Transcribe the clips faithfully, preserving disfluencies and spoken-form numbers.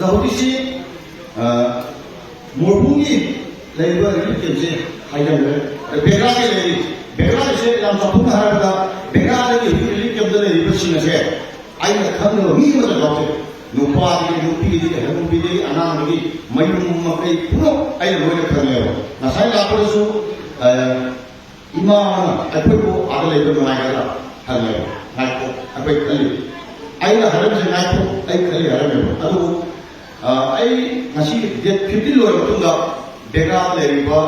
ꯑꯗꯣ ꯍꯧꯖꯤꯛꯁꯤ ꯃꯣꯔꯕꯨꯡꯒꯤ ꯂꯩꯔꯤꯕ ꯔꯤꯂꯤꯐ ꯀꯦꯝꯞꯁꯦ ꯍꯥꯏꯖꯈ꯭ꯔꯦ꯫ ꯑꯗ ꯕꯦꯒ꯭ꯔꯥꯒꯤ ꯂꯩꯔꯤ, ꯕꯦꯒ꯭ꯔꯥꯒꯤꯁꯦ ꯌꯥꯝ ꯆꯥꯎꯊꯣꯛꯅ ꯍꯥꯏꯔꯕꯗ ꯕꯦꯒ꯭ꯔꯥꯗꯒꯤ ꯍꯧꯖꯤꯛ ꯔꯤꯂꯤꯐ ꯀꯦꯝꯞꯇ ꯂꯩꯔꯤꯕꯁꯤꯡ ꯑꯁꯦ ꯑꯩꯅ ꯈꯪꯗꯕ ꯃꯤ ꯑꯃꯠꯇ ꯌꯥꯎꯗꯦ꯫ ꯅꯨꯄꯥꯗꯒꯤ, ꯅꯨꯄꯤꯗꯒꯤ, ꯍꯅꯨꯕꯤꯗꯒꯤ, ꯑꯉꯥꯡꯗꯒꯤ, ꯃꯌꯨꯝ ꯃꯀꯩ ꯄꯨꯝꯅꯃꯛ ꯑꯩꯅ ꯂꯣꯏꯅ ꯈꯪꯉꯦꯕ꯫ ꯉꯁꯥꯏ ꯂꯥꯛꯄꯗꯁꯨ ꯏꯃꯥꯅ ꯑꯩꯈꯣꯏꯕꯨ ꯑꯥꯗ ꯂꯩꯕ ꯅꯨꯡꯉꯥꯏꯒꯗ꯭ꯔꯥ ꯍꯪꯉꯦꯕ꯫ ꯉꯥꯏꯈꯣ, ꯑꯩꯈꯣꯏ ꯈꯜꯂꯤ꯫ ꯑꯩꯅ ꯍꯥꯏꯔꯝꯃꯤꯁꯦ ꯉꯥꯏꯈꯣ, ꯑꯩ ꯈꯜꯂꯤ ꯍꯥꯏꯔꯝꯃꯦꯕ꯫ ꯑꯗꯨꯕꯨ ꯑꯩ ꯉꯁꯤ ꯗꯦꯠ ꯐꯤꯐꯇꯤꯟ ꯂꯣꯏꯔꯕ ꯃꯇꯨꯡꯗ ꯕꯦꯒ꯭ꯔꯥꯗ ꯂꯩꯔꯤꯕ,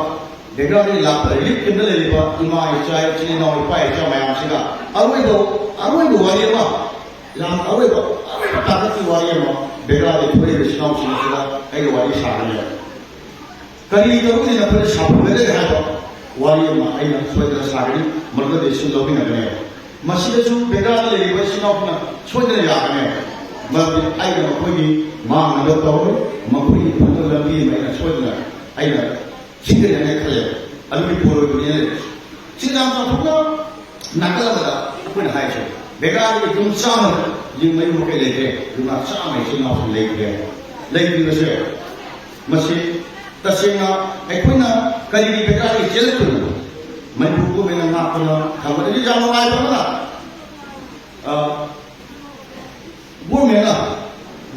ꯕꯦꯒ꯭ꯔꯥꯗꯒꯤ ꯂꯥꯛꯄ ꯔꯤꯂꯤꯐ ꯀꯦꯝꯞꯇ ꯂꯩꯔꯤꯕ ꯏꯃꯥ ꯏꯆꯥ, ꯏꯆꯤꯟ ꯏꯅꯥꯎ, ꯏꯄꯥ ꯏꯆꯥ ꯃꯌꯥꯝꯁꯤꯒ ꯑꯔꯣꯏꯕ, ꯑꯔꯣꯏꯕ ꯋꯥꯔꯤ ꯑꯃ, ꯌꯥꯝ ꯑꯔꯣꯏꯕ, ꯑꯔꯣꯏꯕ ꯇꯥꯡꯀꯛꯀꯤ ꯋꯥꯔꯤ ꯑꯃ ꯕꯦꯒ꯭ꯔꯥꯗꯒꯤ ꯊꯣꯛꯂꯛꯏꯕ ꯏꯆꯤꯟ ꯏꯅꯥꯎꯁꯤꯡ ꯑꯁꯤꯒ ꯑꯩꯒ ꯋꯥꯔꯤ ꯁꯥꯒꯅꯦꯕ꯫ ꯀꯔꯤ ꯇꯧꯔꯨꯗꯤ ꯅꯈꯣꯏꯗ ꯁꯥꯐꯝ ꯂꯩꯔꯦ ꯍꯥꯏꯕ ꯋꯥꯔꯤ ꯑꯃ ꯑꯩꯅ ꯁꯣꯏꯗꯅ ꯁꯥꯒꯅꯤ, ꯃꯗꯨꯗ decision ꯂꯧꯃꯤꯟꯅꯒꯅꯦꯕ꯫ ꯃꯁꯤꯗꯁꯨ ꯕꯦꯒ꯭ꯔꯥꯗ ꯂꯩꯔꯤꯕ ꯏꯆꯤꯟ ꯏꯅꯥꯎꯁꯤꯡꯅ ꯁꯣꯏꯗꯅ ꯌꯥꯒꯅꯦꯕ꯫ ꯃꯔꯝꯗꯤ ꯑꯩꯅ ꯃꯈꯣꯏꯒꯤ ꯃꯥꯡꯅꯕ ꯇꯧꯔꯣꯏ, ꯃꯈꯣꯏꯒꯤ ꯐꯅꯕ ꯂꯝꯕꯤ ꯑꯃ ꯑꯩꯅ ꯁꯣꯏꯗꯅ ꯑꯩꯅ ꯁꯤꯟꯒꯅꯤ ꯍꯥꯏꯅ ꯈꯜꯂꯦꯕ꯫ ꯑꯗꯨꯒꯤ ꯄꯣꯔꯣꯏꯕꯅꯤ ꯍꯥꯏꯔꯦ꯫ ꯁꯤ ꯌꯥꯝ ꯆꯥꯎꯊꯣꯛꯅ ꯅꯥꯀꯜ ꯑꯃꯗ ꯑꯩꯈꯣꯏꯅ ꯍꯥꯏꯔꯤꯁꯦ, ꯕꯦꯒ꯭ꯔꯥꯗ ꯌꯨꯝ ꯆꯥꯝꯃ, ꯌꯨꯝ ꯃꯌꯨꯝ ꯃꯀꯩ ꯂꯩꯇ꯭ꯔꯦ, ꯌꯨꯝ ꯆꯥꯝꯃ ꯏꯆꯤꯟ ꯏꯅꯥꯎꯁꯤꯡ ꯂꯩꯇ꯭ꯔꯦ꯫ ꯂꯩꯇ꯭ꯔꯤꯕꯁꯦ ꯃꯁꯤ ꯇꯁꯦꯡꯅ ꯑꯩꯈꯣꯏꯅ ꯀꯔꯤꯒꯤ ꯕꯦꯒ꯭ꯔꯥꯗꯒꯤ ꯆꯦꯜꯂꯛꯇꯣꯏꯅꯣ? ꯃꯅꯤꯄꯨꯔ ꯒꯣꯔꯃꯦꯟꯅ ꯉꯥꯛꯇꯅ ꯊꯝꯕꯗꯒꯤ ꯌꯥꯝ ꯅꯨꯡꯉꯥꯏꯕ ꯑꯃꯅ, ꯑ, ꯒꯣꯔꯃꯦꯟꯅ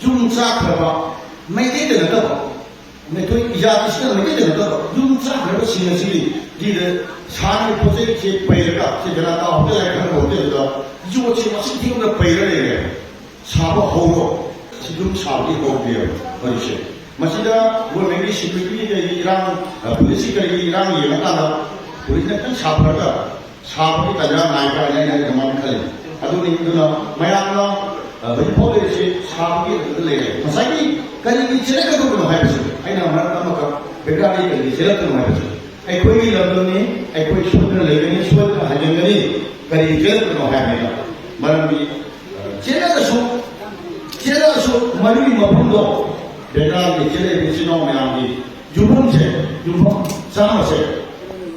ꯌꯨꯝ ꯆꯥꯈ꯭ꯔꯕ ꯃꯩꯇꯩꯗ ꯅꯠꯇꯕ, ꯃꯩꯇꯩ ꯏꯖꯥꯇꯤꯁꯤꯅ ꯃꯩꯇꯩꯗ ꯅꯠꯇꯕ, ꯌꯨꯝ ꯆꯥꯈ꯭ꯔꯕꯁꯤꯡ ꯑꯁꯤꯒꯤ ꯁꯤꯗ ꯁꯥꯔꯤꯕ ꯄꯣꯠ ꯆꯩꯁꯦ ꯄꯩꯔꯒ, ꯁꯤ ꯖꯅꯇꯥ ꯍꯣꯇꯦꯜ ꯍꯥꯏꯅ ꯈꯪꯕ ꯍꯣꯇꯦꯜꯗꯨꯗ ꯌꯣꯠꯁꯦ ꯃꯁꯤꯡ ꯊꯤꯕ ꯄꯩꯔ ꯂꯩꯔꯦ꯫ ꯁꯥꯕ ꯍꯧꯔꯣ꯫ ꯁꯤ ꯌꯨꯝ ꯁꯥꯕꯗꯤ ꯍꯧꯗꯦꯕ ꯍꯧꯖꯤꯛꯁꯦ꯫ ꯃꯁꯤꯗ ꯒꯣꯔꯃꯦꯟꯒꯤ ꯁꯦꯀ꯭ꯌꯨꯔꯤꯇꯤꯒꯤ ꯀꯩꯒꯤ ꯏꯔꯥꯡ, ꯑ, ꯄꯨꯂꯤꯁꯀꯤ ꯀꯔꯤꯒꯤ ꯏꯔꯥꯡ ꯌꯦꯡꯉꯀꯥꯟꯗ ꯄꯨꯂꯤꯁꯅ ꯈꯤꯇꯪ ꯁꯥꯐꯔꯒ ꯁꯥꯕꯒꯤ ꯇꯥꯟꯖꯥ ꯉꯥꯏꯕ ꯍꯥꯏꯅ ꯑꯩꯅ ꯑꯗꯨꯃꯥꯏꯅ ꯈꯜꯂꯤ꯫ ꯑꯗꯨꯅꯤ, ꯑꯗꯨꯅ ꯃꯌꯥꯝꯅ, ꯑ, ꯍꯧꯖꯤꯛ ꯐꯥꯎ ꯂꯩꯔꯤꯁꯤ ꯁꯥꯕꯒꯤ ꯑꯗꯨꯗ ꯂꯩꯔꯦ꯫ ꯉꯁꯥꯏꯒꯤ ꯀꯔꯤꯒꯤ ꯆꯦꯜꯂꯛꯀꯗꯧꯕꯅꯣ ꯍꯥꯏꯕꯁꯤ ꯑꯩꯅ ꯃꯔꯛ ꯑꯃꯈꯛ ꯕꯦꯒ꯭ꯔꯥꯗꯒꯤ ꯀꯔꯤꯒꯤ ꯆꯦꯜꯂꯛꯀꯗꯧꯅꯣ ꯍꯥꯏꯕꯁꯤ ꯑꯩꯈꯣꯏꯒꯤ ꯂꯝꯗꯝꯅꯤ, ꯑꯩꯈꯣꯏ ꯁꯣꯏꯗꯅ ꯂꯩꯒꯅꯤ, ꯁꯣꯏꯗꯅ ꯍꯟꯖꯤꯟꯒꯅꯤ꯫ ꯀꯔꯤꯒꯤ ꯆꯦꯜꯂꯛꯄꯅꯣ ꯍꯥꯏꯕꯅꯤꯗ꯫ ꯃꯔꯝꯗꯤ ꯆꯦꯜꯂꯛꯑꯁꯨ, ꯆꯦꯜꯂꯛꯑꯁꯨ ꯃꯗꯨꯒꯤ ꯃꯐꯝꯗꯣ ꯕꯦꯒ꯭ꯔꯥꯗꯒꯤ ꯆꯦꯜꯂꯛꯏꯕ ꯏꯆꯤꯟ ꯏꯅꯥꯎ ꯃꯌꯥꯝꯒꯤ ꯌꯨꯝꯐꯝꯁꯦ, ꯌꯨꯝꯐꯝ ꯆꯥꯝꯃꯁꯦ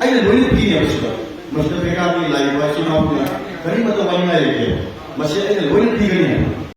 ꯑꯩꯅ ꯂꯣꯏꯅ ꯄꯤꯅꯦꯕ ꯁꯤꯗ꯫ ꯃꯁꯤꯗ ꯕꯦꯒ꯭ꯔꯥꯗꯒꯤ ꯂꯥꯛꯏꯕ ꯏꯆꯤꯟ ꯏꯅꯥꯎꯁꯤꯡꯅ ꯀꯔꯤꯃꯠꯇ ꯋꯥꯅꯤꯡꯉꯥꯏ ꯂꯩꯇꯦ꯫ ꯃꯁꯤ ꯑꯩꯅ ꯂꯣꯏꯅ ꯄꯤꯒꯅꯤ꯫